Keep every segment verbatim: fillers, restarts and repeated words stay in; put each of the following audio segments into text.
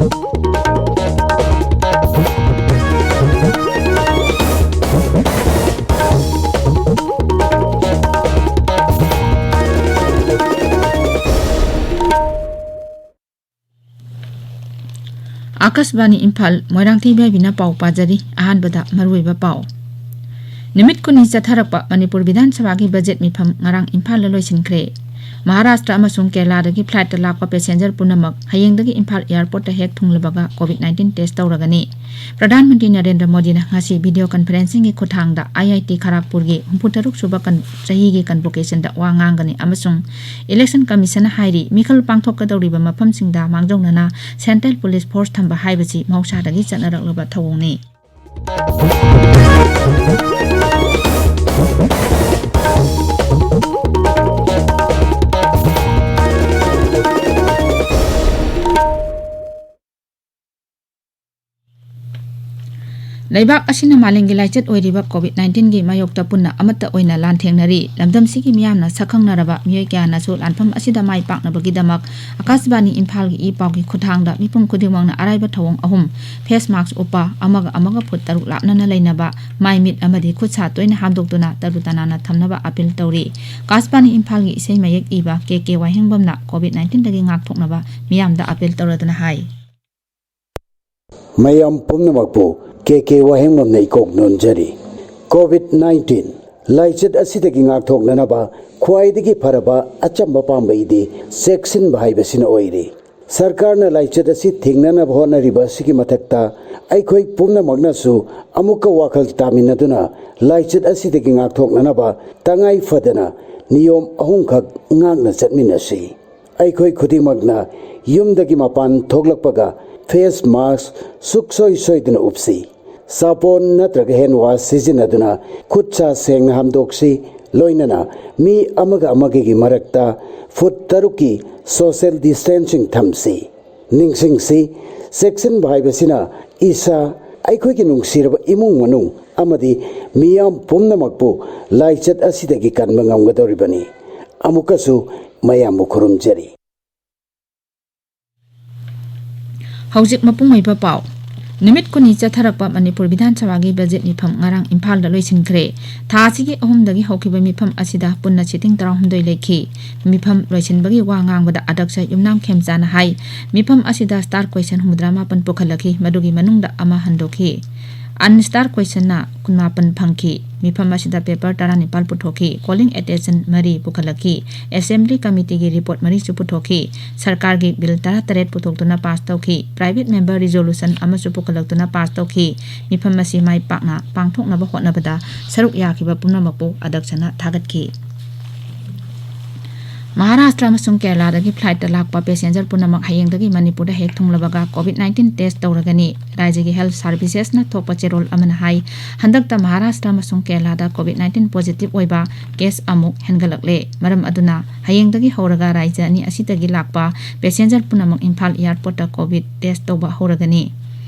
ꯑꯥꯀꯥꯁꯕꯥꯅꯤ ꯏꯝꯐꯥꯜ, ꯃꯣꯏꯔꯥꯡꯊꯦꯝ ꯏꯕꯥꯏꯕꯤꯅ ꯄꯥꯎ ꯄꯥꯖꯔꯤ꯫ ꯑꯍꯥꯟꯕꯗ ꯃꯔꯨꯑꯣꯏꯕ ꯄꯥꯎ꯫ ꯅꯨꯃꯤꯠ ꯀꯨꯟꯅꯤ ꯆꯠꯊꯔꯛꯄ ꯃꯅꯤꯄꯨꯔ ꯕꯤꯙꯥꯟ ꯁꯚꯥꯒꯤ ꯕꯖꯦꯠ ꯃꯤꯐꯝ ꯉꯔꯥꯡ ꯏꯝꯐꯥꯜꯗ ꯂꯣꯏꯁꯤꯟꯈ꯭ꯔꯦ꯫ ꯃꯍꯥꯔꯥꯁꯇ꯭ꯔ ꯑꯃꯁꯨꯡ ꯀꯦꯔꯂꯥꯗꯒꯤ ꯐ꯭ꯂꯥꯏꯠꯇ ꯂꯥꯛꯄ ꯄꯦꯁꯦꯟꯖꯔ ꯄꯨꯝꯅꯃꯛ ꯍꯌꯦꯡꯗꯒꯤ ꯏꯝꯐꯥꯜ ꯑꯦꯌꯥꯔꯄꯣꯔꯠꯇ ꯍꯦꯛ ꯊꯨꯡꯂꯕꯒ COVID nineteen test ꯇꯧꯔꯒꯅꯤ꯫ Pradhan Mantri Narendra ꯃꯣꯗꯤꯅ ꯉꯁꯤ ꯚꯤꯗꯤꯑꯣ ꯀꯟꯐꯔꯦꯟꯁꯤꯡꯒꯤ ꯈꯨꯠꯊꯥꯡꯗ ꯑꯥꯏ ꯑꯥꯏ ꯇꯤ ꯈꯔꯥꯒꯄꯨꯔꯒꯤ ꯍꯨꯝꯐꯨ ꯇꯔꯨꯛ ꯁꯨꯕ ꯀꯟ-, ꯆꯍꯤꯒꯤ ꯀꯟꯚꯣꯀꯦꯁꯟꯗ ꯋꯥ ꯉꯥꯡꯒꯅꯤ ꯑꯃꯁꯨꯡ ꯏꯂꯦꯛꯁꯟ ꯀꯃꯤꯁꯟꯅ ꯍꯥꯏꯔꯤ, ꯃꯤꯈꯜ ꯄꯥꯡꯊꯣꯛꯀꯗꯧꯔꯤꯕ ꯃꯐꯝꯁꯤꯡꯗ ꯃꯥꯡꯖꯧꯅꯅ ꯁꯦꯟꯇ꯭ꯔꯦꯜ ꯄꯨꯂꯤꯁ ꯐꯣꯔꯁ ꯊꯝꯕ ꯍꯥꯏꯕꯁꯤ ꯃꯍꯧꯁꯥꯗꯒꯤ ꯆꯠꯅꯔꯛꯂꯕ ꯊꯧꯑꯣꯡꯅꯤ꯫ ꯂꯩꯕꯥꯛ ꯑꯁꯤꯅ ꯃꯥꯂꯦꯝꯒꯤ ꯂꯥꯏꯆꯠ ꯑꯣꯏꯔꯤꯕ ꯀꯣꯚꯤꯗ ꯅꯥꯏꯟꯇꯤꯟꯒꯤ ꯃꯥꯌꯣꯛꯇ ꯄꯨꯟꯅ ꯑꯃꯠꯇ ꯑꯣꯏꯅ ꯂꯥꯟꯊꯦꯡꯅꯔꯤ꯫ ꯂꯝꯗꯝꯁꯤꯒꯤ ꯃꯤꯌꯥꯝꯅ ꯁꯛꯈꯪꯅꯔꯕ ꯃꯤꯑꯣꯏ ꯀꯌꯥꯅꯁꯨ ꯂꯥꯟꯐꯝ ꯑꯁꯤꯗ ꯃꯥꯏ ꯄꯥꯛꯅꯕꯒꯤꯗꯃꯛ ꯑꯥꯀꯥꯁꯕꯥꯅꯤ ꯏꯝꯐꯥꯜꯒꯤ ꯏ ꯄꯥꯎꯒꯤ ꯈꯨꯠꯊꯥꯡꯗ ꯃꯤꯄꯨꯝ ꯈꯨꯗꯤꯡꯃꯛꯅ ꯑꯔꯥꯏꯕ ꯊꯧꯑꯣꯡ ꯑꯍꯨꯝ: ꯐꯦꯁ ꯃꯥꯁꯛ ꯎꯞꯄ, ꯑꯃꯒ ꯑꯃꯒ ꯐꯨꯠ ꯇꯔꯨꯛ ꯂꯥꯞꯅꯅ ꯂꯩꯅꯕ, ꯃꯥꯏ ꯃꯤꯠ ꯑꯃꯗꯤ ꯈꯨꯠ ꯁꯥ ꯇꯣꯏꯅ ꯍꯥꯝꯗꯣꯛꯇꯨꯅ ꯇꯔꯨ ꯇꯅꯥꯟꯅ ꯊꯝꯅꯕ ꯑꯥꯄꯤꯜ ꯇꯧꯔꯤ꯫ ꯑꯥꯀꯥꯁꯕꯥꯅꯤ ꯏꯝꯐꯥꯜꯒꯤ ꯏꯁꯩ ꯃꯌꯦꯛ ꯏꯕ ꯀꯦ ꯀꯦ ꯋꯥꯍꯦꯡꯕꯝꯅ ꯀꯣꯚꯤꯗ ꯅꯥꯏꯟꯇꯤꯟꯗꯒꯤ ꯉꯥꯛꯊꯣꯛꯅꯕ ꯃꯤꯌꯥꯝꯗ ꯑꯥꯄꯤꯜ ꯇꯧꯔꯗꯨꯅ ꯍꯥꯏ꯫ ꯃꯌꯥꯝ ꯄꯨꯝꯅꯃꯛꯄꯨ ꯀꯦ ꯀꯦ ꯋꯥꯍꯦꯡꯕꯝꯅ ꯏꯀꯣꯛ ꯅꯣꯟꯖꯔꯤ꯫ ꯀꯣꯚꯤꯗ ꯅꯥꯏꯟꯇꯤꯟ ꯂꯥꯏꯆꯠ ꯑꯁꯤꯗꯒꯤ ꯉꯥꯛꯊꯣꯛꯅꯅꯕ ꯈ꯭ꯋꯥꯏꯗꯒꯤ ꯐꯔꯕ ꯑꯆꯝꯕ ꯄꯥꯝꯕꯩꯗꯤ ꯆꯦꯛꯁꯤꯟꯕ ꯍꯥꯏꯕꯁꯤꯅ ꯑꯣꯏꯔꯤ꯫ ꯁꯔꯀꯥꯔꯅ ꯂꯥꯏꯆꯠ ꯑꯁꯤ ꯊꯤꯡꯅꯅꯕ ꯍꯣꯠꯅꯔꯤꯕ ꯑꯁꯤꯒꯤ ꯃꯊꯛꯇ, ꯑꯩꯈꯣꯏ ꯄꯨꯝꯅꯃꯛꯅꯁꯨ ꯑꯃꯨꯛꯀ ꯋꯥꯈꯜ ꯇꯥꯃꯤꯟꯅꯗꯨꯅ ꯂꯥꯏꯆꯠ ꯑꯁꯤꯗꯒꯤ ꯉꯥꯛꯊꯣꯛꯅꯅꯕ ꯇꯉꯥꯏ ꯐꯗꯅ ꯅꯤꯌꯣꯝ ꯑꯍꯨꯝꯈꯛ ꯉꯥꯛꯅ ꯆꯠꯃꯤꯟꯅꯁꯤ꯫ ꯑꯩꯈꯣꯏ ꯈꯨꯗꯤꯡꯃꯛꯅ ꯌꯨꯝꯗꯒꯤ ꯃꯄꯥꯟ ꯊꯣꯛꯂꯛꯄꯒ ꯐꯦꯁ ꯃꯥꯁꯛ ꯁꯨꯛꯁꯣꯏ ꯁꯣꯏꯗꯅ ꯎꯞꯁꯤ꯫ ꯁꯥꯄꯣꯟ ꯅꯠꯇ꯭ꯔꯒ ꯍꯦꯟ ꯋꯥꯁ ꯁꯤꯖꯤꯟꯅꯗꯨꯅ ꯈꯨꯠ ꯁꯥ ꯁꯦꯡꯅ ꯍꯥꯝꯗꯣꯛꯁꯤ꯫ ꯂꯣꯏꯅꯅ ꯃꯤ ꯑꯃꯒ ꯑꯃꯒꯒꯤ ꯃꯔꯛꯇ ꯐꯨꯠ ꯇꯔꯨꯛꯀꯤ ꯁꯣꯁꯦꯜ ꯗꯤꯁꯇꯦꯟꯁꯤꯡ ꯊꯝꯁꯤ꯫ ꯅꯤꯡꯁꯤꯡꯁꯤ, ꯆꯦꯛꯁꯤꯟꯕ ꯍꯥꯏꯕꯁꯤꯅ ꯏꯁꯥ, ꯑꯩꯈꯣꯏꯒꯤ ꯅꯨꯡꯁꯤꯔꯕ ꯏꯃꯨꯡ ꯃꯅꯨꯡ ꯑꯃꯗꯤ ꯃꯤꯌꯥꯝ ꯄꯨꯝꯅꯃꯛꯄꯨ ꯂꯥꯏꯆꯠ ꯑꯁꯤꯗꯒꯤ ꯀꯟꯕ ꯉꯝꯒꯗꯧꯔꯤꯕꯅꯤ꯫ ꯑꯃꯨꯛꯀꯁꯨ ꯃꯌꯥꯝꯕꯨ ꯈꯨꯔꯨꯝꯖꯔꯤ꯫ ꯍꯧꯖꯤꯛ ꯃꯄꯨꯡ ꯑꯣꯏꯕ ꯄꯥꯎ꯫ ꯅꯨꯃꯤꯠ ꯀꯨꯟꯅꯤ ꯆꯠꯊꯔꯛꯄ ꯃꯅꯤꯄꯨꯔ ꯕꯤꯙꯥꯟ ꯁꯚꯥꯒꯤ ꯕꯖꯦꯠ ꯃꯤꯐꯝ ꯉꯔꯥꯡ ꯏꯝꯐꯥꯜꯗ ꯂꯣꯏꯁꯤꯟꯈ꯭ꯔꯦ꯫ ꯊꯥ ꯑꯁꯤꯒꯤ ꯑꯍꯨꯝꯗꯒꯤ ꯍꯧꯈꯤꯕ ꯃꯤꯐꯝ ꯑꯁꯤꯗ ꯄꯨꯟꯅ ꯁꯤꯇꯤꯡ ꯇꯔꯥꯍꯨꯝꯗꯣꯏ ꯂꯩꯈꯤ꯫ ꯃꯤꯐꯝ ꯂꯣꯏꯁꯤꯟꯕꯒꯤ ꯋꯥ ꯉꯥꯡꯕꯗ ꯑꯗꯛꯁ ꯌꯨꯝꯅꯥꯝ ꯈꯦꯝꯆꯥꯅ ꯍꯥꯏ, ꯃꯤꯐꯝ ꯑꯁꯤꯗ ꯁ꯭ꯇꯥꯔ ꯀ꯭ꯋꯦꯁꯟ ꯍꯨꯝꯐꯨꯇꯔꯥ ꯃꯥꯄꯟ ꯄꯨꯈꯠꯂꯛꯈꯤ, ꯃꯗꯨꯒꯤ ꯃꯅꯨꯡꯗ ꯑꯃ ꯍꯟꯗꯣꯛꯈꯤ꯫ ꯑꯟꯁ꯭ꯇꯥꯔ ꯀ꯭ꯋꯦꯁꯟꯅ ꯀꯨꯟꯃꯥꯄꯟ ꯐꯪꯈꯤ꯫ ꯃꯤꯐꯝ ꯑꯁꯤꯗ ꯄꯦꯄꯔ ꯇꯔꯥꯅꯤꯄꯥꯜ ꯄꯨꯊꯣꯛꯈꯤ, ꯀꯣꯂꯤꯡ ꯑꯦꯇꯦꯟꯁꯟ ꯃꯔꯤ ꯄꯨꯈꯠꯂꯛꯈꯤ, ꯑꯦꯁꯦꯝꯕ꯭ꯂꯤ ꯀꯃꯤꯇꯤꯒꯤ ꯔꯤꯄꯣꯔꯠ ꯃꯔꯤꯁꯨ ꯄꯨꯊꯣꯛꯈꯤ, ꯁꯔꯀꯥꯔꯒꯤ ꯕꯤꯜ ꯇꯔꯥꯇꯔꯦꯠ ꯄꯨꯊꯣꯛꯇꯨꯅ ꯄꯥꯁ ꯇꯧꯈꯤ, ꯄ꯭ꯔꯥꯏꯚꯦꯠ ꯃꯦꯝꯕꯔ ꯔꯤꯖꯣꯂꯨꯁꯟ ꯑꯃꯁꯨ ꯄꯨꯈꯠꯂꯛꯇꯨꯅ ꯄꯥꯁ ꯇꯧꯈꯤ꯫ ꯃꯤꯐꯝ ꯑꯁꯤ ꯃꯥꯏ ꯄꯥꯛꯅ ꯄꯥꯡꯊꯣꯛꯅꯕ ꯍꯣꯠꯅꯕꯗ ꯁꯔꯨꯛ ꯌꯥꯈꯤꯕ ꯄꯨꯝꯅꯃꯛꯄꯨ ꯑꯗꯛꯁꯅ ꯊꯥꯒꯠꯈꯤ꯫ ꯃꯍꯥꯔꯥꯁꯇ꯭ꯔ ꯑꯃꯁꯨꯡ ꯀꯦꯔꯂꯥꯗꯒꯤ ꯐ꯭ꯂꯥꯏꯠꯇ ꯂꯥꯛꯄ ꯄꯦꯁꯦꯟꯖꯔ ꯄꯨꯝꯅꯃꯛ ꯍꯌꯦꯡꯗꯒꯤ ꯃꯅꯤꯄꯨꯔꯗ ꯍꯦꯛ ꯊꯨꯡꯂꯕꯒ ꯀꯣꯚꯤꯗ ꯅꯥꯏꯟꯇꯤꯟ ꯇꯦꯁ ꯇꯧꯔꯒꯅꯤ꯫ ꯔꯥꯖ꯭ꯌꯒꯤ ꯍꯦꯜꯊ ꯁꯥꯔꯚꯤꯁꯦꯁꯅ ꯊꯣꯛꯄ ꯆꯦꯔꯣꯜ ꯑꯃꯅ ꯍꯥꯏ, ꯍꯟꯗꯛꯇ ꯃꯍꯥꯔꯥꯁꯇ꯭ꯔ ꯑꯃꯁꯨꯡ ꯀꯦꯔꯂꯥꯗ ꯀꯣꯚꯤꯗ ꯅꯥꯏꯟꯇꯤꯟ ꯄꯣꯖꯤꯇꯤꯚ ꯑꯣꯏꯕ ꯀꯦꯁ ꯑꯃꯨꯛ ꯍꯦꯟꯒꯠꯂꯛꯂꯦ꯫ ꯃꯔꯝ ꯑꯗꯨꯅ ꯍꯌꯦꯡꯗꯒꯤ ꯍꯧꯔꯒ ꯔꯥꯖ꯭ꯌ ꯑꯅꯤ ꯑꯁꯤꯗꯒꯤ ꯂꯥꯛꯄ ꯄꯦꯁꯦꯟꯖꯔ ꯄꯨꯝꯅꯃꯛ ꯏꯝꯐꯥꯜ ꯑꯦꯌꯥꯔꯄꯣꯔꯠꯇ ꯀꯣꯚꯤꯗ ꯇꯦꯁ ꯇꯧꯕ ꯍꯧꯔꯒꯅꯤ꯫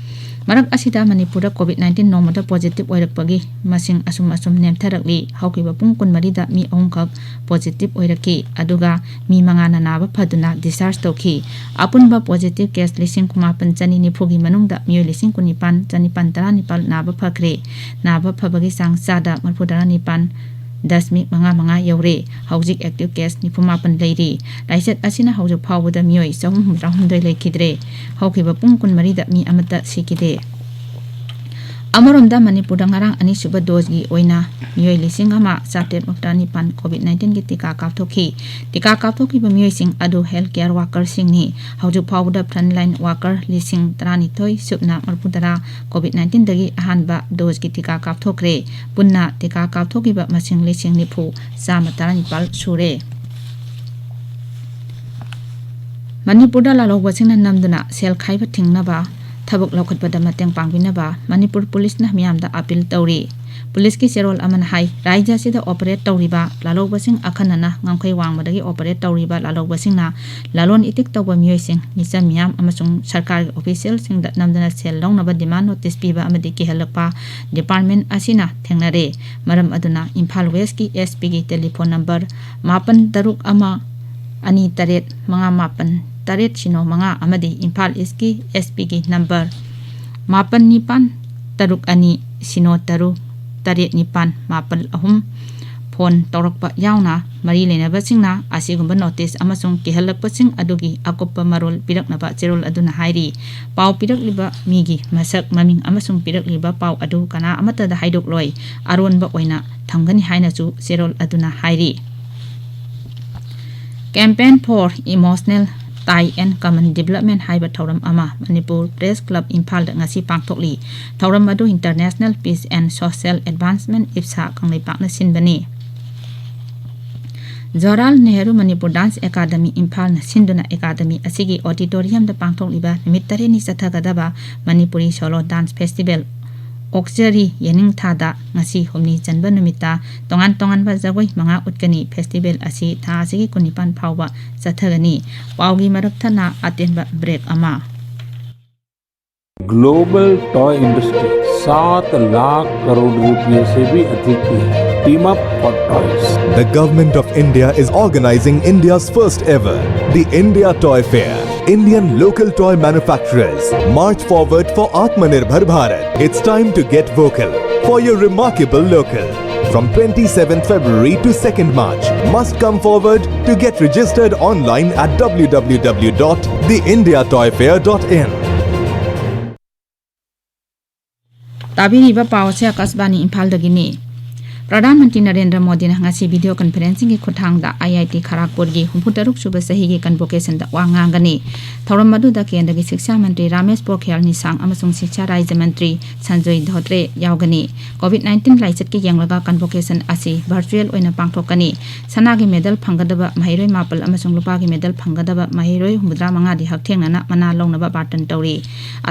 ꯃꯔꯛ ꯑꯁꯤꯗ ꯃꯅꯤꯄꯨꯔꯗ ꯀꯣꯚꯤꯗ ꯅꯥꯏꯟꯇꯤꯟ ꯅꯣꯡꯃꯗ ꯄꯣꯖꯤꯇꯤꯚ ꯑꯣꯏꯔꯛꯄꯒꯤ ꯃꯁꯤꯡ ꯑꯁꯨꯝ ꯑꯁꯨꯝ ꯅꯦꯝꯊꯔꯛꯂꯤ꯫ ꯍꯧꯈꯤꯕ ꯄꯨꯡ ꯀꯨꯟꯃꯔꯤꯗ ꯃꯤ ꯑꯍꯨꯝꯈꯛ ꯄꯣꯖꯤꯇꯤꯚ ꯑꯣꯏꯔꯛꯈꯤ, ꯑꯗꯨꯒ ꯃꯤ ꯃꯉꯥꯅ ꯅꯥꯕ ꯐꯗꯨꯅ ꯗꯤꯁꯆꯥꯔꯖ ꯇꯧꯈꯤ꯫ ꯑꯄꯨꯟꯕ ꯄꯣꯖꯤꯇꯤꯚ ꯀꯦꯁ ꯂꯤꯁꯤꯡ ꯀꯨꯟꯃꯥꯄꯟ ꯆꯅꯤ ꯅꯤꯐꯨꯒꯤ ꯃꯅꯨꯡꯗ ꯃꯤꯑꯣꯏ ꯂꯤꯁꯤꯡ ꯀꯨꯟꯅꯤꯄꯥꯟ ꯆꯅꯤꯄꯥꯟ ꯇꯔꯥꯅꯤꯄꯥꯜ ꯅꯥꯕ ꯐꯈ꯭ꯔꯦ꯫ ꯅꯥꯕ ꯐꯕꯒꯤ ꯆꯥꯡ ꯆꯥꯗ ꯃꯔꯤꯐꯨ ꯇꯔꯥꯅꯤꯄꯥꯟ ꯗꯁꯃꯤꯛ ꯃꯉꯥ ꯃꯉꯥ ꯌꯧꯔꯦ꯫ ꯍꯧꯖꯤꯛ ꯑꯦꯛꯇꯤꯚ ꯀꯦꯁ ꯅꯤꯐꯨ ꯃꯥꯄꯟ ꯂꯩꯔꯤ꯫ ꯂꯥꯏꯆꯠ ꯑꯁꯤꯅ ꯍꯧꯖꯤꯛ ꯐꯥꯎꯕꯗ ꯃꯤꯑꯣꯏ ꯆꯍꯨꯝ ꯍꯨꯝꯐꯨꯇꯔꯥꯍꯨꯝꯗꯣꯏ ꯂꯩꯈꯤꯗ꯭ꯔꯦ꯫ ꯍꯧꯈꯤꯕ ꯄꯨꯡ ꯀꯨꯟꯃꯔꯤꯗ ꯃꯤ ꯑꯃꯠꯇ ꯁꯤꯈꯤꯗꯦ꯫ ꯑꯃꯔꯣꯝꯗ, ꯃꯅꯤꯄꯨꯔꯗ ꯉꯔꯥꯡ ꯑꯅꯤꯁꯨꯕ ꯗꯣꯖꯒꯤ ꯑꯣꯏꯅ ꯃꯤꯑꯣꯏ ꯂꯤꯁꯤꯡ ꯑꯃ ꯆꯥꯇꯔꯦꯠ ꯃꯧꯗ꯭ꯔꯥ ꯅꯤꯄꯥꯟ ꯀꯣꯚꯤꯗ ꯅꯥꯏꯟꯇꯤꯟꯒꯤ ꯇꯤꯀꯥ ꯀꯥꯞꯊꯣꯛꯈꯤ꯫ ꯇꯤꯀꯥ ꯀꯥꯞꯊꯣꯛꯈꯤꯕ ꯃꯤꯑꯣꯏꯁꯤꯡ ꯑꯗꯨ ꯍꯦꯜꯊ ꯀꯦꯌꯔ ꯋꯥꯀꯔꯁꯤꯡꯅꯤ꯫ ꯍꯧꯖꯤꯛ ꯐꯥꯎꯕꯗ ꯐ꯭ꯔꯟꯠꯂꯥꯏꯟ ꯋꯥꯀꯔ ꯂꯤꯁꯤꯡ ꯇꯔꯥꯅꯤꯊꯣꯏ ꯁꯨꯞꯅ ꯃꯔꯤꯐꯨꯇꯔꯥ ꯀꯣꯚꯤꯗ ꯅꯥꯏꯟꯇꯤꯟꯗꯒꯤ ꯑꯍꯥꯟꯕ ꯗꯣꯖꯀꯤ ꯇꯤꯀꯥ ꯀꯥꯞꯊꯣꯛꯈ꯭ꯔꯦ꯫ ꯄꯨꯟꯅ ꯇꯤꯀꯥ ꯀꯥꯞꯊꯣꯛꯈꯤꯕ ꯃꯁꯤꯡ ꯂꯤꯁꯤꯡ ꯅꯤꯐꯨ ꯆꯥꯝꯃ ꯇꯔꯥꯅꯤꯄꯥꯜ ꯁꯨꯔꯦ꯫ ꯃꯅꯤꯄꯨꯔꯗ ꯂꯥꯜꯍꯧꯕꯁꯤꯡꯅ ꯅꯝꯗꯨꯅ ꯁꯦꯜ ꯈꯥꯏꯕ ꯊꯤꯡꯅꯕ ꯊꯕꯛ ꯂꯧꯈꯠꯄꯗ ꯃꯇꯦꯡ ꯄꯥꯡꯕꯤꯅꯕ ꯃꯅꯤꯄꯨꯔ ꯄꯨꯂꯤꯁꯅ ꯃꯤꯌꯥꯝꯗ ꯑꯥꯄꯤꯜ ꯇꯧꯔꯤ꯫ ꯄꯨꯂꯤꯁꯀꯤ ꯆꯦꯔꯣꯜ ꯑꯃꯅ ꯍꯥꯏ, ꯔꯥꯖ꯭ꯌ ꯑꯁꯤꯗ ꯑꯣꯄꯔꯦꯠ ꯇꯧꯔꯤꯕ ꯂꯥꯜꯍꯧꯕꯁꯤꯡ ꯑꯈꯟꯅꯅ ꯉꯝꯈꯩ ꯋꯥꯡꯃꯗꯒꯤ ꯑꯣꯄꯔꯦꯠ ꯇꯧꯔꯤꯕ ꯂꯥꯜꯍꯧꯕꯁꯤꯡꯅ ꯂꯂꯣꯟ ꯏꯇꯤꯛ ꯇꯧꯕ ꯃꯤꯑꯣꯏꯁꯤꯡ, ꯃꯤꯆꯝ ꯃꯤꯌꯥꯝ ꯑꯃꯁꯨꯡ ꯁꯔꯀꯥꯔꯒꯤ ꯑꯣꯐꯤꯁꯤꯌꯦꯜꯁꯤꯡꯗ ꯅꯝꯗꯅ ꯁꯦꯜ ꯂꯧꯅꯕ ꯗꯤꯃꯥꯟ ꯅꯣꯇꯤꯁ ꯄꯤꯕ ꯑꯃꯗꯤ ꯀꯤꯍꯜꯂꯛꯄ ꯗꯤꯄꯥꯔꯠꯃꯦꯟꯠ ꯑꯁꯤꯅ ꯊꯦꯡꯅꯔꯦ꯫ ꯃꯔꯝ ꯑꯗꯨꯅ ꯏꯝꯐꯥꯜ ꯋꯦꯁ꯭ꯠꯀꯤ ꯑꯦꯁ ꯄꯤꯒꯤ ꯇꯦꯂꯤꯐꯣꯟ ꯅꯝꯕꯔ ꯃꯥꯄꯟ ꯇꯔꯨꯛ ꯑꯃ ꯑꯅꯤ ꯇꯔꯦꯠ ꯃꯉꯥ ꯃꯥꯄꯟ ꯇꯔꯦꯠ ꯁꯤꯅꯣ ꯃꯉꯥ ꯑꯃꯗꯤ ꯏꯝꯐꯥꯜ ꯏꯁꯀꯤ ꯑꯦꯁ ꯄꯤꯒꯤ ꯅꯝꯕꯔ ꯃꯥꯄꯟ ꯅꯤꯄꯥꯟ ꯇꯔꯨꯛ ꯑꯅꯤ ꯁꯤꯅꯣ ꯇꯔꯨꯛ ꯇꯔꯦꯠ ꯅꯤꯄꯥꯟ ꯃꯥꯄꯜ ꯑꯍꯨꯝ ꯐꯣꯟ ꯇꯧꯔꯛꯄ ꯌꯥꯎꯅ ꯃꯔꯤ ꯂꯩꯅꯕꯁꯤꯡꯅ ꯑꯁꯤꯒꯨꯝꯕ ꯅꯣꯇꯤꯁ ꯑꯃꯁꯨꯡ ꯀꯤꯍꯜꯂꯛꯄꯁꯤꯡ ꯑꯗꯨꯒꯤ ꯑꯀꯨꯞꯄ ꯃꯔꯣꯜ ꯄꯤꯔꯛꯅꯕ ꯆꯦꯔꯣꯜ ꯑꯗꯨꯅ ꯍꯥꯏꯔꯤ꯫ ꯄꯥꯎ ꯄꯤꯔꯛꯂꯤꯕ ꯃꯤꯒꯤ ꯃꯁꯛ, ꯃꯃꯤꯡ ꯑꯃꯁꯨꯡ ꯄꯤꯔꯛꯂꯤꯕ ꯄꯥꯎ ꯑꯗꯨ ꯀꯅꯥ ꯑꯃꯠꯇꯗ ꯍꯥꯏꯗꯣꯛꯂꯣꯏ꯫ ꯑꯔꯣꯟꯕ ꯑꯣꯏꯅ ꯊꯝꯒꯅꯤ ꯍꯥꯏꯅꯁꯨ ꯆꯦꯔꯣꯜ ꯑꯗꯨꯅ ꯍꯥꯏꯔꯤ꯫ Campaign for Emotional Tie and Common Development ꯍꯥꯏꯕ ꯊꯧꯔꯝ ꯑꯃ ꯃꯅꯤꯄꯨꯔ ꯄ꯭ꯔꯦꯁ ꯀ꯭ꯂꯕ ꯏꯝꯐꯥꯜꯗ ꯉꯁꯤ ꯄꯥꯡꯊꯣꯛꯂꯤ꯫ ꯊꯧꯔꯝ ꯑꯗꯨ International Peace and Social Advancement, ꯏꯞꯁꯥ, ꯀꯪꯂꯩꯄꯥꯛꯅ ꯁꯤꯟꯕꯅꯤ꯫ ꯖꯋꯥꯍꯔꯂꯥꯜ ꯅꯦꯍꯔꯨ ꯃꯅꯤꯄꯨꯔ ꯗꯥꯟꯁ ꯑꯦꯀꯥꯗꯃꯤ ꯏꯝꯐꯥꯜꯅ ꯁꯤꯟꯗꯨꯅ ꯑꯦꯀꯥꯗꯃꯤ ꯑꯁꯤꯒꯤ ꯑꯣꯗꯤꯇꯣꯔꯤꯌꯝꯗ ꯄꯥꯡꯊꯣꯛꯂꯤꯕ ꯅꯨꯃꯤꯠ ꯇꯔꯦꯠꯅꯤ ꯆꯠꯊꯒꯗꯕ ꯃꯅꯤꯄꯨꯔꯤ ꯁꯣꯂꯣ ꯗꯥꯟꯁ ꯐꯦꯁꯇꯤꯚꯦꯜ ꯑꯣꯛꯆꯔꯤ ꯌꯦꯅꯤꯡꯊꯥꯗ ꯉꯁꯤ ꯍꯨꯝꯅꯤ ꯆꯟꯕ ꯅꯨꯃꯤꯠꯇ ꯇꯣꯉꯥꯟ ꯇꯣꯉꯥꯟꯕ ꯖꯒꯣꯏ ꯃꯉꯥ ꯎꯠꯀꯅꯤ꯫ ꯐꯦꯁꯇꯤꯚꯦꯜ ꯑꯁꯤ ꯊꯥ ꯑꯁꯤꯒꯤ ꯀꯨꯟꯅꯤꯄꯥꯟ ꯐꯥꯎꯕ ꯆꯠꯊꯒꯅꯤ꯫ ꯄꯥꯎꯒꯤ ꯃꯔꯛ ꯊꯠꯅ ꯑꯇꯦꯟꯕ ꯕ꯭ꯔꯦꯛ ꯑꯃ꯫ ग्लोबल टॉय इंडस्ट्री सात लाख करोड़ रुपए से भी अधिक की है। Team up for toys। The Government of India is organizing India's first ever, the India Toy Fair. Indian local toy manufacturers, march forward for Atmanirbhar Bharat. It's time to get vocal for your remarkable local. From twenty-seventh February to second March, must come forward to get registered online at www dot the india toy fair dot in. ꯇꯥꯕꯤꯔꯤꯕ ꯄꯥꯎ ꯑꯁꯤ ꯑꯀꯥꯁꯕꯥꯅꯤ ꯏꯝꯐꯥꯜꯗꯒꯤꯅꯤ꯫ ꯄ꯭ꯔꯙꯥꯟ ꯃꯟꯇ꯭ꯔꯤ ꯅꯔꯦꯟꯗ꯭ꯔ ꯃꯣꯗꯤꯅ ꯉꯁꯤ video ꯀꯟꯐꯔꯦꯟꯁꯤꯡꯒꯤ ꯈꯨꯠꯊꯥꯡꯗ ꯑꯥꯏ I T ꯈꯔꯥꯒꯄꯨꯔꯒꯤ ꯍꯨꯝꯐꯨ ꯇꯔꯨꯛ ꯁꯨꯕ ꯆꯍꯤꯒꯤ ꯀꯟꯚꯣꯀꯦꯁꯟꯗ ꯋꯥ ꯉꯥꯡꯒꯅꯤ꯫ ꯊꯧꯔꯝ ꯑꯗꯨꯗ ꯀꯦꯟꯗ꯭ꯔꯒꯤ ꯁꯤꯛꯁꯥ ꯃꯟꯇ꯭ꯔꯤ ꯔꯥꯃꯦꯁ ꯄꯣꯈ꯭ꯔꯤꯌꯥꯜ ꯅꯤꯁꯥꯡ ꯑꯃꯁꯨꯡ ꯁꯤꯛꯁꯥ ꯔꯥꯖ꯭ꯌ ꯃꯟꯇ꯭ꯔꯤ ꯁꯟꯖꯣꯏ ꯙꯣꯇ꯭ꯔꯦ ꯌꯥꯎꯒꯅꯤ꯫ ꯀꯣꯚꯤꯗ ꯅꯥꯏꯟꯇꯤꯟ ꯂꯥꯏꯆꯠꯀꯤ ꯌꯦꯡꯂꯒ ꯀꯟꯚꯣꯀꯦꯁꯟ ꯑꯁꯤ ꯚꯔꯆꯨꯑꯦꯜ ꯑꯣꯏꯅ ꯄꯥꯡꯊꯣꯛꯀꯅꯤ꯫ ꯁꯅꯥꯒꯤ ꯃꯦꯗꯜ ꯐꯪꯒꯗꯕ ꯃꯍꯩꯔꯣꯏ ꯃꯥꯄꯜ ꯑꯃꯁꯨꯡ ꯂꯨꯄꯥꯒꯤ ꯃꯦꯗꯜ ꯐꯪꯒꯗꯕ ꯃꯍꯩꯔꯣꯏ ꯍꯨꯝꯐꯨꯇꯔꯥ ꯃꯉꯥꯗꯤ ꯍꯛꯊꯦꯡꯅꯅ ꯃꯅꯥ ꯂꯧꯅꯕ ꯕꯥꯔꯇꯟ ꯇꯧꯔꯤ꯫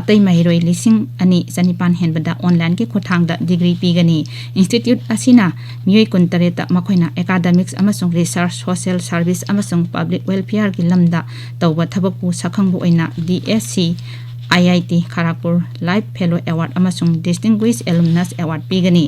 ꯑꯇꯩ ꯃꯍꯩꯔꯣꯏ ꯂꯤꯁꯤꯡ ꯑꯅꯤ ꯆꯅꯤꯄꯥꯟ ꯍꯦꯟꯕꯗ ꯑꯣꯟꯂꯥꯏꯟꯒꯤ ꯈꯨꯠꯊꯥꯡꯗ ꯗꯤꯒ꯭ꯔꯤ ꯄꯤꯒꯅꯤ꯫ ꯏꯟꯁꯇꯤꯇ꯭ꯌꯨꯠ ꯑꯁꯤꯅ ꯃꯤꯑꯣꯏ ꯀꯨꯟꯇꯔꯦꯠꯇ ꯃꯈꯣꯏꯅ ꯑꯦꯀꯥꯗꯃꯤꯛꯁ ꯑꯃꯁꯨꯡ ꯔꯤꯁꯔꯆ, ꯁꯣꯁꯤꯌꯦꯜ ꯁꯥꯔꯚꯤꯁ ꯑꯃꯁꯨꯡ ꯄꯕ꯭ꯂꯤꯛ ꯋꯦꯜꯐꯤꯌꯔꯒꯤ ꯂꯝꯗ ꯇꯧꯕ ꯊꯕꯛꯄꯨ ꯁꯛꯈꯪꯕ ꯑꯣꯏꯅ D S C I I T Kharagpur life fellow award ꯑꯃꯁꯨꯡ ꯗꯤꯁꯇꯤꯡꯒ꯭ꯋꯤꯁ ꯑꯦꯂꯨꯝꯅꯁ ꯑꯦꯋꯥꯔꯗ ꯄꯤꯒꯅꯤ꯫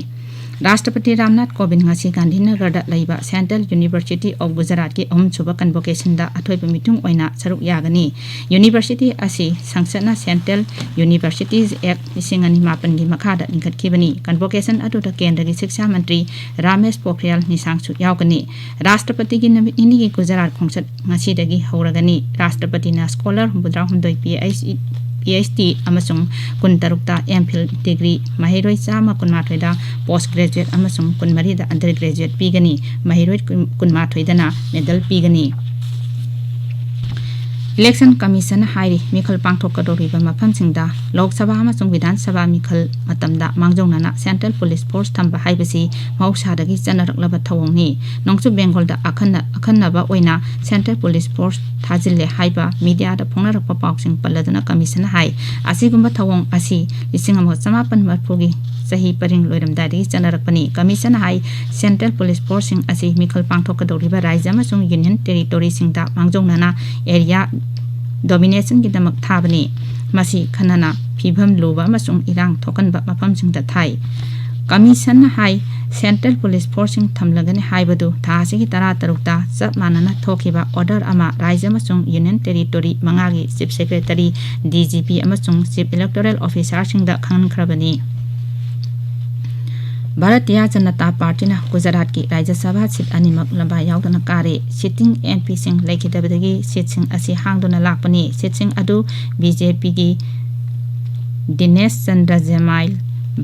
ꯔꯥꯁꯇ꯭ꯔꯄꯇꯤ ꯔꯥꯝꯅꯥꯊ ꯀꯣꯕꯤꯟꯗ ꯉꯁꯤ ꯒꯥꯟꯙꯤꯅꯒꯔꯗ ꯂꯩꯕ Central University of Gujaratꯀꯤ ꯑꯍꯨꯝꯁꯨꯕ convocationꯗ ꯑꯊꯣꯏꯕ ꯃꯤꯊꯨꯡ ꯑꯣꯏꯅ ꯁꯔꯨꯛ ꯌꯥꯒꯅꯤ꯫ University ꯑꯁꯤ ꯁꯪꯁꯠꯅ Central Universities Act ꯂꯤꯁꯤꯡ ꯑꯅꯤ ꯃꯥꯄꯟꯒꯤ ꯃꯈꯥꯗ ꯂꯤꯡꯈꯠꯈꯤꯕꯅꯤ꯫ Convocation ꯑꯗꯨꯗ ꯀꯦꯟꯗ꯭ꯔꯒꯤ ꯁꯤꯛꯁꯥ ꯃꯟꯇ꯭ꯔꯤ ꯔꯥꯃꯦꯁ ꯄꯣꯈ꯭ꯔꯤꯌꯥꯜ ꯅꯤꯁꯥꯡꯁꯨ ꯌꯥꯎꯒꯅꯤ꯫ ꯔꯥꯁꯇ꯭ꯔꯄꯇꯤꯒꯤ ꯅꯨꯃꯤꯠ ꯅꯤꯅꯤꯒꯤ ꯒꯨꯖꯔꯥꯠ ꯈꯣꯡꯆꯠ ꯉꯁꯤꯗꯒꯤ ꯍꯧꯔꯒꯅꯤ꯫ ꯔꯥꯁꯇ꯭ꯔꯄꯇꯤꯅ scholar ꯍꯨꯝꯐꯨꯇꯔꯥ ꯍꯨꯝꯗꯣꯏ PhD, PhD ꯑꯃꯁꯨꯡ ꯀꯨꯟꯇꯔꯨꯛꯇ M.Phil degree, ꯃꯍꯩꯔꯣꯏ ꯆꯥꯝꯃ ꯀꯨꯟꯃꯥꯊꯣꯏꯗ post graduate ꯑꯃꯁꯨꯡ ꯀꯨꯟꯃꯔꯤꯗ undergraduate ꯄꯤꯒꯅꯤ꯫ ꯃꯍꯩꯔꯣꯏ ꯀꯨꯟ-, ꯀꯨꯟꯃꯥꯊꯣꯏꯗꯅ medal ꯄꯤꯒꯅꯤ꯫ Election Commission ꯍꯥꯏꯔꯤ, ꯃꯤꯈꯜ ꯄꯥꯡꯊꯣꯛꯀꯗꯧꯔꯤꯕ ꯃꯐꯝꯁꯤꯡꯗ ꯂꯣꯛ ꯁꯚꯥ ꯑꯃꯁꯨꯡ ꯕꯤꯙꯥꯟ ꯁꯚꯥ ꯃꯤꯈꯜ ꯃꯇꯝꯗ ꯃꯥꯡꯖꯧꯅꯅ Central Police Force ꯊꯝꯕ ꯍꯥꯏꯕꯁꯤ ꯃꯍꯧꯁꯥꯗꯒꯤ ꯆꯠꯅꯔꯛꯂꯕ ꯊꯧꯑꯣꯡꯅꯤ꯫ ꯅꯣꯡꯆꯨꯞ ꯕꯦꯡꯒꯣꯜꯗ ꯑꯈꯟꯅ-, ꯑꯈꯟꯅꯕ ꯑꯣꯏꯅ Central Police Force ꯊꯥꯖꯤꯜꯂꯦ ꯍꯥꯏꯕ mediaꯗ ꯐꯣꯡꯅꯔꯛꯄ ꯄꯥꯎꯁꯤꯡ ꯄꯜꯂꯗꯨꯅ commissionꯅ ꯍꯥꯏ, ꯑꯁꯤꯒꯨꯝꯕ ꯊꯧꯑꯣꯡ ꯑꯁꯤ ꯂꯤꯁꯤꯡ ꯑꯃ ꯆꯃꯥꯄꯟ ꯃꯔꯤꯐꯨꯒꯤ ꯆꯍꯤ ꯄꯔꯤꯡ ꯂꯣꯏꯔꯝꯗꯥꯏꯗꯒꯤ ꯆꯠꯅꯔꯛꯄꯅꯤ꯫ Commissionꯅ ꯍꯥꯏ, Central Police Forceꯁꯤꯡ ꯑꯁꯤ ꯃꯤꯈꯜ ꯄꯥꯡꯊꯣꯛꯀꯗꯧꯔꯤꯕ ꯔꯥꯖ꯭ꯌ ꯑꯃꯁꯨꯡ Union Territoryꯁꯤꯡꯗ ꯃꯥꯡꯖꯧꯅꯅ area dominationꯒꯤꯗꯃꯛ ꯊꯥꯕꯅꯤ꯫ ꯃꯁꯤ ꯈꯟꯅꯅ ꯐꯤꯚꯝ ꯂꯨꯕ ꯑꯃꯁꯨꯡ ꯏꯔꯥꯡ ꯊꯣꯛꯍꯟꯕ ꯃꯐꯝꯁꯤꯡꯗ ꯊꯥꯏ꯫ Commissionꯅ ꯍꯥꯏ, Central Police Forceꯁꯤꯡ ꯊꯝꯂꯒꯅꯤ ꯍꯥꯏꯕꯗꯨ ꯊꯥ ꯑꯁꯤꯒꯤ ꯇꯔꯥꯇꯔꯨꯛꯇ ꯆꯞ ꯃꯥꯟꯅꯅ ꯊꯣꯛꯈꯤꯕ order ꯑꯃ ꯔꯥꯖ꯭ꯌ ꯑꯃꯁꯨꯡ Union Territory ꯃꯉꯥꯒꯤ Chief Secretary, DGP ꯑꯃꯁꯨꯡ Chief Electoral Officerꯁꯤꯡꯗ ꯈꯪꯍꯟꯈ꯭ꯔꯕꯅꯤ꯫ ꯚꯥꯔꯇꯤꯌ ꯖꯅꯇꯥ ꯄꯥꯔꯇꯤꯅ ꯒꯨꯖꯔꯥꯠꯀꯤ ꯔꯥꯖ꯭ꯌ ꯁꯚꯥ seat ꯑꯅꯤꯃꯛ ꯂꯝꯕꯥ ꯌꯥꯎꯗꯅ ꯀꯥꯔꯦ꯫ Sitting MPꯁꯤꯡ ꯂꯩꯈꯤꯗꯕꯗꯒꯤ seatꯁꯤꯡ ꯑꯁꯤ ꯍꯥꯡꯗꯨꯅ ꯂꯥꯛꯄꯅꯤ꯫ Seatꯁꯤꯡ ꯑꯗꯨ BJPꯒꯤ ꯗꯤꯅꯦꯁ ꯆꯟꯗ꯭ꯔ ꯖꯦꯃꯥꯏꯜ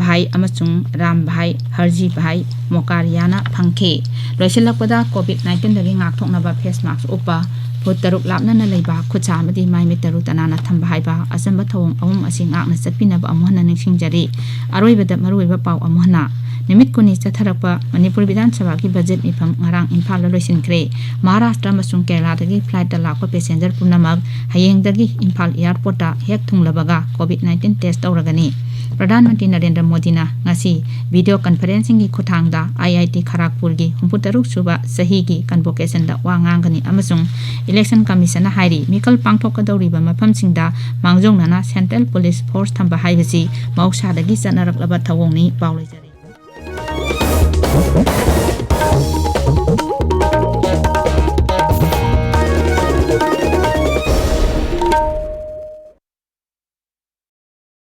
ꯚꯥꯏ ꯑꯃꯁꯨꯡ ꯔꯥꯝ ꯚꯥꯏ ꯍꯔꯖꯤ ꯚꯥꯏ ꯃꯣꯀꯥꯔꯤꯌꯥꯅ ꯐꯪꯈꯤ꯫ ꯂꯣꯏꯁꯤꯜꯂꯛꯄꯗ, COVID nineteenꯗꯒꯤ ꯉꯥꯛꯊꯣꯛꯅꯕ face mask ꯎꯞꯄ, ꯐꯨꯠ ꯇꯔꯨꯛ ꯂꯥꯞꯅꯅ ꯂꯩꯕ, ꯈꯨꯠꯁꯥ ꯑꯃꯗꯤ ꯃꯥꯏ ꯃꯤꯠ ꯇꯔꯨ ꯇꯅꯥꯟꯅ ꯊꯝꯕ ꯍꯥꯏꯕ ꯑꯆꯝꯕ ꯊꯧꯑꯣꯡ ꯑꯍꯨꯝ ꯑꯁꯤ ꯉꯥꯛꯅ ꯆꯠꯄꯤꯅꯕ ꯑꯃꯨꯛ ꯍꯟꯅ ꯅꯤꯡꯁꯤꯡꯖꯔꯤ꯫ ꯑꯔꯣꯏꯕꯗ ꯃꯔꯨꯑꯣꯏꯕ ꯄꯥꯎ ꯑꯃꯨꯛ ꯍꯟꯅ꯫ ꯅꯨꯃꯤꯠ ꯀꯨꯟꯅꯤ ꯆꯠꯊꯔꯛꯄ ꯃꯅꯤꯄꯨꯔ ꯕꯤꯙꯥꯟ ꯁꯚꯥꯒꯤ budget ꯃꯤꯐꯝ ꯉꯔꯥꯡ ꯏꯝꯐꯥꯜꯗ ꯂꯣꯏꯁꯤꯟꯈ꯭ꯔꯦ꯫ ꯃꯍꯥꯔꯥꯁꯇ꯭ꯔ ꯑꯃꯁꯨꯡ ꯀꯦꯔꯂꯥꯗꯒꯤ flightꯇ ꯂꯥꯛꯄ passenger ꯄꯨꯝꯅꯃꯛ ꯍꯌꯦꯡꯗꯒꯤ ꯏꯝꯐꯥꯜ airportꯇ ꯍꯦꯛ ꯊꯨꯡꯂꯕꯒ COVID nineteen test ꯇꯧꯔꯒꯅꯤ꯫ Pradhan Mantri Narendra ꯃꯣꯗꯤꯅ ꯉꯁꯤ video conferencingꯒꯤ ꯈꯨꯠꯊꯥꯡꯗ IIT ꯈꯔꯥꯒꯄꯨꯔꯒꯤ ꯍꯨꯝꯐꯨꯇꯔꯨꯛ ꯁꯨꯕ ꯆꯍꯤꯒꯤ convocationꯗ ꯋꯥ ꯉꯥꯡꯒꯅꯤ ꯑꯃꯁꯨꯡ Election Commissionꯅ ꯍꯥꯏꯔꯤ, ꯃꯤꯈꯜ ꯄꯥꯡꯊꯣꯛꯀꯗꯧꯔꯤꯕ ꯃꯐꯝꯁꯤꯡꯗ ꯃꯥꯡꯖꯧꯅꯅ Central Police Force ꯊꯝꯕ ꯍꯥꯏꯕꯁꯤ ꯃꯍꯧꯁꯥꯗꯒꯤ ꯆꯠꯅꯔꯛꯂꯕ ꯊꯧꯑꯣꯡꯅꯤ꯫ ꯄꯥꯎ ꯂꯣꯏꯖꯔꯦ꯫